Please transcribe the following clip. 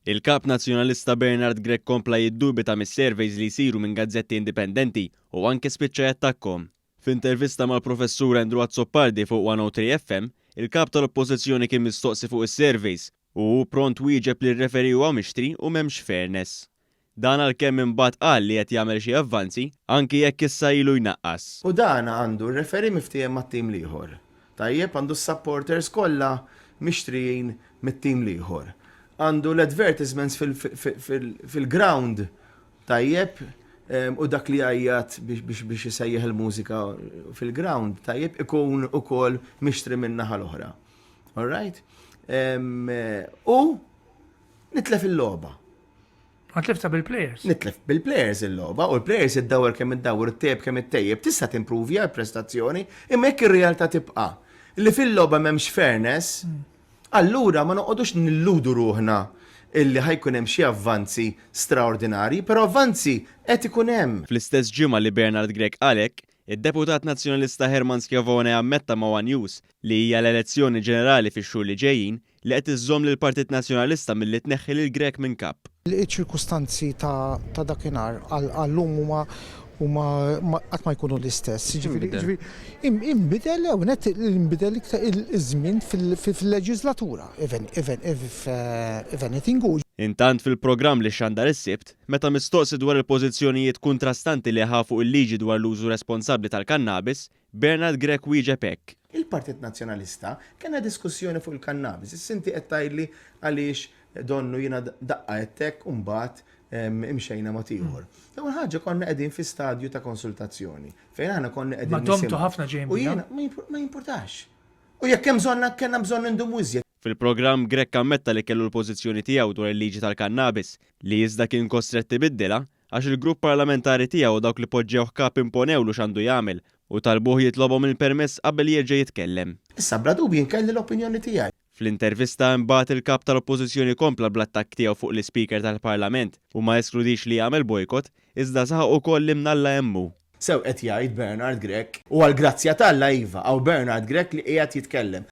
Il-Kap Nazzjonalista Bernard Grech kompla jiddubita mis-surveys li jsiru minn gazzetti indipendenti u anke spiċċa jattakkhom. F'intervista mal-Professur Andrew Azzopardi fuq 103 FM, il-Kap tal-Oppożizzjoni kien mistoqsi fuq is-surveys u hu pront wieġeb li r-referee huwa mixtri u m'hemmx fairness. Dan għalkemm imbagħad qal li qed jagħmel xi avvanzi, anki jekk issa ilu jnaqqas. U dan għandu r-referee miftiehem mat-tim l-ieħor. Tajjeb, għandu s-supporters kollha mixtrijin mit-tim l-ieħor. Għandu l-advertisements fil-ground, tajjeb, u dak li jgħajjat biex isejjaħ il-mużika fil-ground, tajjeb, ikun ukoll mixtri min-naħa l-oħra. All right? U nitlef il-logħba. Ma tlifta bil-players. Nitlef bil-players il-logħba u l-players iddawwar kemm iddawwar it-tejjeb kemm ittejjeb tista' timpruvja l-prestazzjoni imma jekk ir-realtà tibqa' li fil-logħba m'hemmx fairness, allura ma noqogħdux nilludu ruħna illi ħa jkun hemm xi avvanzi straordinarji, però avvanzi qed ikun hemm. Fl-istess ġimgħa li Bernard Grech qal hekk, id-Deputat Nazzjonalista Hermann Schiavone ammetta ma' one News li hija l-elezzjoni ġenerali fix-xhur li ġejjin li qed iżżomm lill-Partit Nazzjonalista milli tneħħi lil Grech minn Kap. Iċ-ċirkustanzi ta' dakinhar għal-lum huma huma qatt ma jkunu l-istess. Jiġifieri inbidel l-ewwel nett inbidel iktar iż-żmien fil-leġiżlatura if anything. Intant fil-programm li xxandar is-Sibt, meta mistoqsi dwar il-pożizzjonijiet kuntrastanti li ħa fuq il-liġi dwar l-użu responsabbli tal-kannabis, Bernard Grech wieġeb hekk. Il-Partit Nazzjonalista kellna diskussjoni fuq il-kannabis. Issa inti qed tgħidli għaliex donnu jiena daqqa għedt hekk u mbagħad imxejna mod ieħor. L-ewwel ħaġa konna qegħdin fi stadju ta' konsultazzjoni fejn aħna konna qegħdin. Ma domtu ħafna ġejjin. U jiena ma jimpurtax. U jekk hemm bżonn kellna bżonn indumu iżjed. Fil-programm, Grech ammetta li kellu l-pożizzjoni tiegħu dwar il-liġi tal-kannabis, li iżda kien kostrett ibiddilha għax il-grupp parlamentari tiegħu u dawk li poġġewh kap imponewlu x'għandu jagħmel u talbuh jitlobhom il-permess qabel jerġa' jitkellem. Issa bla dubju jien kelli l-opinjoni tiegħi. Fl-intervista imbagħad il-Kap tal-Oppożizzjoni kompla bl-attakk tiegħu fuq l-Ispeaker tal-Parlament u ma eskludix li jagħmel bojkott iżda saħaq ukoll li mnalla hemm hu. Sew qed jgħid Bernard Grech u għall-grazzja t'Alla iva hawn Bernard Grech li qiegħed jitkellem.